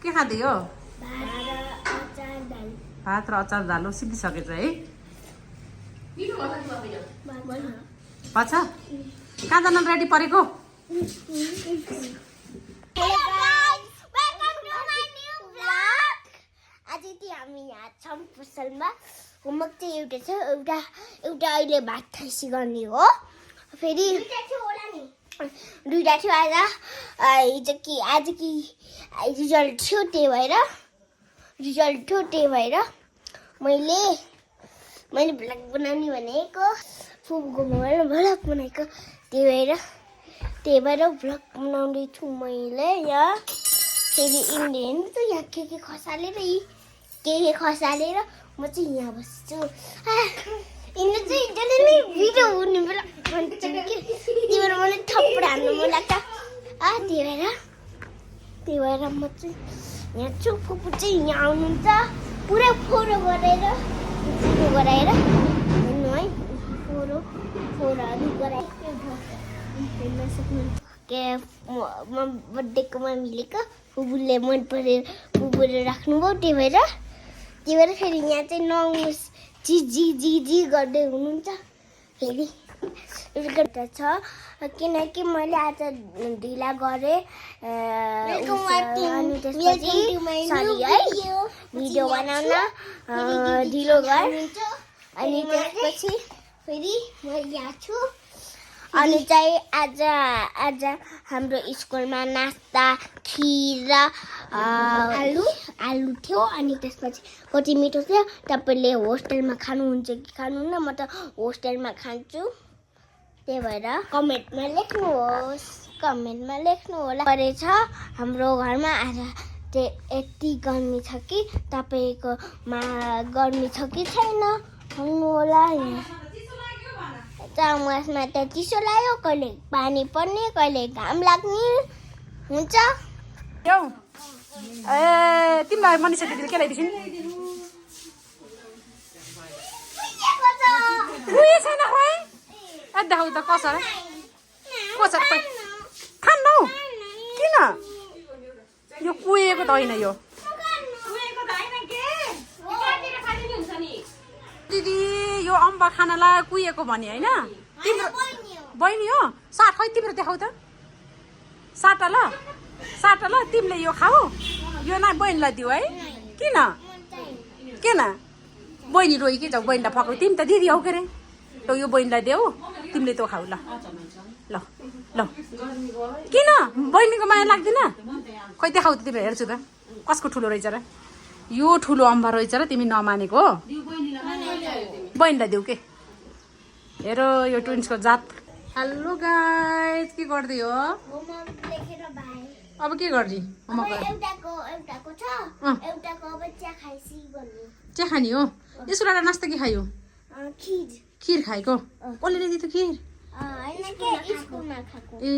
के खाँदै हो? भात र अचार दाल भात र अचार दाल सिकिसकेछ है? भात छ? कहाँ जान रेडी परेको? आज चाहिँ हामी यहाँ छौँ पसलमा। होमवर्क चाहिँ एउटा छ, एउटा अहिले भात खाइसी गर्ने हो। फेरि दुईटा थियो आज रिजल्ट थियो, त्यही भएर मैले भ्लग बनाउने भनेको, फुपूकोमा भ्लग बनाएको, त्यही भएर भ्लग बनाउँदैछु मैले यहाँ। फेरि इन्डियन त यहाँ के खसालेर म चाहिँ यहाँ बस्छु। यिनीहरू चाहिँ जसले भिडियो हुने बेला भन्छ कि त्यही भएर मलाई थप्पड हान्नु मन लाग्छ। त्यही भएर म चाहिँ यहाँ छु। फुपू चाहिँ यहाँ आउनुहुन्छ पुरा फोहोरो गराएर हेर्नु है, फोहोरहरू हेर्न सक्नुहुन्छ। म बर्थडेकोमा मिलेको फुपूले मन परेर फुपूले राख्नुभयो, त्यही भएर फेरि यहाँ चाहिँ नआउनुहोस् जी गर्दै हुनुहुन्छ। फेरि एउटा छ किनकि मैले आज ढिला गरेँ अनि त्यसपछि सरी है भिडियो बनाउन ढिलो गरेँ। अनि त्यसपछि फेरि म यहाँ छु। अनि चाहिँ आज हाम्रो स्कुलमा नास्ता खिर र आलु थियो। अनि त्यसपछि कति मिठो थियो। तपाईँले होस्टेलमा खानुहुन्छ कि खानुहुन्न? म त होस्टेलमा खान्छु। त्यही भएर कमेन्टमा लेख्नु होला। परेछ हाम्रो घरमा आज यति गर्मी छ कि तपाईँकोमा गर्मी छ कि छैन भन्नु होला। चामचमा त चिसो लाग्यो, कहिले पानी पर्ने, कहिले घाम लाग्ने हुन्छ। तिमीलाई मनिषा दिदीले के ल्याइदिन्छन्? छैन खोइ देखाउ त कसो खान्न हौ? किन? यो कुहेको त होइन। यो दिदी यो अम्बा खानालाई कुहिएको भने होइन? तिम्रो बहिनी हो? साट खै तिम्रो देखाउ त। साटा ल तिमीले यो खाऊ, यो न बहिनीलाई दिऊ है। किन बहिनी रोइ के जाऊ? बहिनीलाई पकाऊ। तिमी त दिदी हौ के अरे? त यो बहिनीलाई देऊ, तिमीले त खाऊ। ल किन बहिनीको माया लाग्दैन? खै देखाउ त, तिमीले हेर्छु त कसको ठुलो रहेछ र। यो ठुलो अम्बा रहेछ र तिमी नमानेको हो? बहिनीलाई देऊ के? हेर यो ट्विन्सको जात। हेलो गाइस, के गर्दै हो? अब के गर्छी? चिया खाने हो? स्कुलबाट नास्ता के खायो? खिर खाएको? कसले ल्याइदियो त खिर? ए